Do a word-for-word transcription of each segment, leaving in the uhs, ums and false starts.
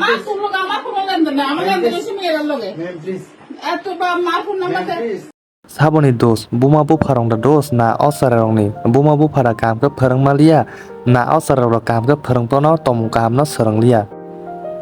Ma'am, তোর লগে আমার কোনো লেনদেন নাই, আমার লেনদেন হচ্ছে মেয়ের লগে। Ma'am, please. এত বা মার ফোন নাম্বার দেয়। Saboni dos, buma bupharokni dos na o chwrairokni? Buma buphara kaham khe phwrwng manliya, na o chwrairok kaham khe phwrwng tono, tomung kahamno swrwng liya?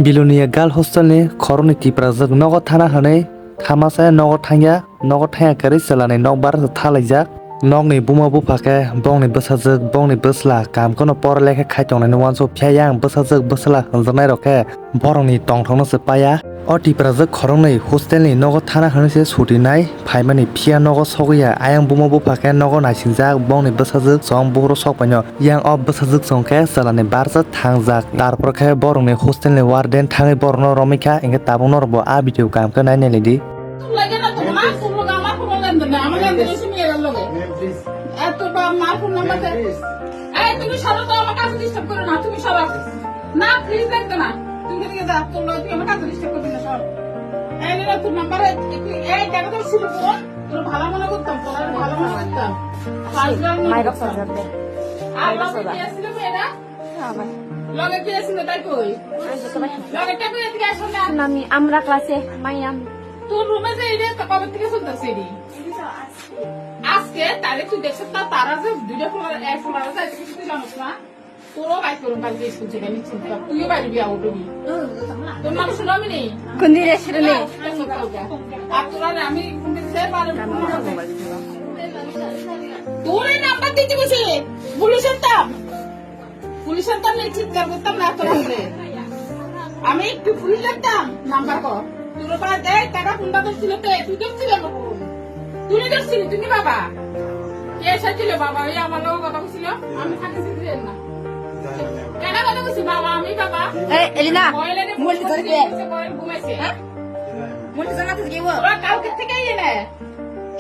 Bilonia Girl Hostel ni khoroknwi Tiprajwk nogo thana hwnwi thamasaya nogo thangya, nogo thangya kwrwi chwlani nokbar thalaijak. Nokni buma bupha khe bongni bwsajwk, bongni bwsla kaham kheno pora lekha khai tongnaini uansuk, phiya yang bwsajwk bwsla hwnjaknairok khe borokni tongthokno se paya. O Tiprajwk khoroknwi hostelni nogo thana hwnwi se sutinai phaimani, phiya nogo sogwi ya. Ayang buma bupha khe nogo naisingjak, bongni bwsajwk chwng buphuru sok paino. Yang o bwsajwk chwng khe chwlani barsa thangjak. Tarpor khe borokni hostelni warden thangwi borokno romwi kha, hinkhe tabuk norokbo a video kaham khe nai nai lai di. तुम लगे ना, तुम ना, तुम लोग আমার কোনো লেনদেন নাই, আমার লেনদেন হচ্ছে মেয়ের লগে। Ma'am, please. এত বা মার ফোন নাম্বার দেয়। Ma'am, please. এই, তুমি সরো তো, আমার কাছে ডিস্টার্ব করো না, তুমি সরো। না, প্লিজ, লাগবে না। তুমি এদিকে যা, তোর লগে তুই আমার কাছে ডিস্টার্ব করবি না, সর। এই, নে না, তোর নাম্বারে একটু, এই, দেখো তো, শুরু করো। তোর ভালো মনে করতাম, তোর আমি ভালো মনে করতাম। পাঁচ বার মনে মাইরক করতাম। সরকার দে। আর মাইরক লগে সরকার। কে ছিল মেয়েটা? হ্যাঁ, ভাই। লগে কে ছিল, তাই কই? আমি তো ভাই। লগে কে কই, এদিকে আসো না। আমি, আমরা ক্লাসে, মাই আমি। তোর রুমে যে এই যে কবে থেকে চলতেছে এটি? আজকে, তাহলে তুই দেখছিস না, তারা যে দুইটা ফোলার, এক ফোলার আছে, এটা কিছু তুই জানিস না? তোরও বাইর করুন কালকে স্কুল থেকে, আমি চিন্তা, তুইও বাইরে বিয়া উঠবি। তোর নাম শুনাবি নি? কোন দিন এসে রে? আর তোরা আমি কোন দিন সে পারে? তোর এই নাম্বার দিতে বলছি, পুলিশের নাম। পুলিশের তো আমি চিৎকার করতাম না এত রাত্রে। আমি একটু পুলিশ ডাকতাম, নাম্বার কর। তোর বাবা দেয়, টাকা কোনটা তো ছিল তো, তুই তো ছিল না। তুই তো ছিল, তুমি বাবা। কে এসেছিল বাবা? ওই আমার লোক কথা বলছিল, আমি থাকি ছিলাম না। কেন কথা বলছি বাবা? আমি বাবা। এই, এলিনা, ময়লা নিয়ে মোবাইল ধরে দে। ঘুমাইছে। হ্যাঁ? মোবাইল জানা তো কি ও? ওরা কালকে থেকে এনে।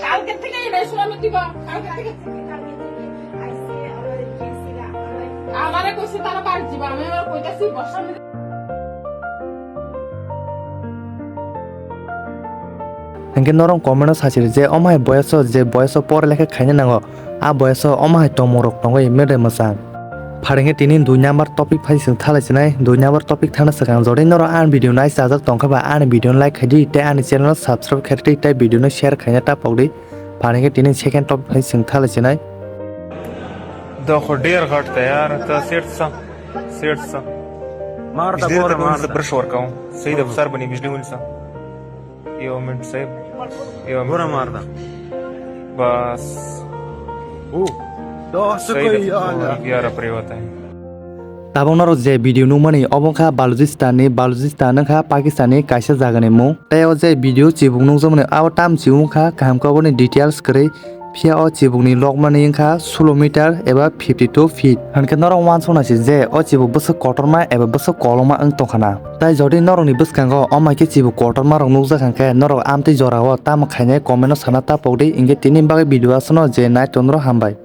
কালকে থেকে এই রেশন আমি দিব, কালকে থেকে। আমারে কইছে তারা বাড়ি দিবা, আমি আবার কইতাছি বর্ষা। Hinkhe norok comment o sachir je omo hai boyoso, je boyoso pore lekha khaina nango, a boyoso omo hai tongmung rok tongwi medai mwchang. Pharingkhe tini dui number topic phai chwng thalai chinai, dui number topic thangna swkang jodi norok ani video nai chajak tongkha ba ani video no like khaidi tei ani channel no subscribe khaidi tei video no share khaina ta pokdi. Pharingkhe tini second topic phai chwng thalai chinai. Dokhor der ghat ta yaar, ta set sa, set sa. मार ता, इस देर बोरा तक मैं मार मतलब ता। Brush work आऊँ, सही दफा सर बनी बिजली मिल सा। ये मिनट साहब, ये मिनट। बोरा मार ता। बस। ओ, दस सही कोई दफा यार। बहुत प्यारा प्रिय होता है। Tabuk norok je video nukmani obo wngkha Balochistan ni, Balochistan wngkha Pakistan ni kaisa jaga ni mung. Tei o je video chibuk nukjakmani abo tam chibuk wngkha kaham khe oboni details kwrwi. Phiya o chibukni lokmani wngkha sullo meter eba fifty two feet. Hinkhe norok uansuknai se je o chibuk bwswk kotorma eba bwswk kolokma wng tongkha na. Tai jodi norokni bwskango o mai khe chibuk kotorma rok nukjak hinkhe norok amtwi jorao tamo khainai comment o sana ta pokdi, hinkhe tini bagwi video aswkno je nai tongnai rok hambai.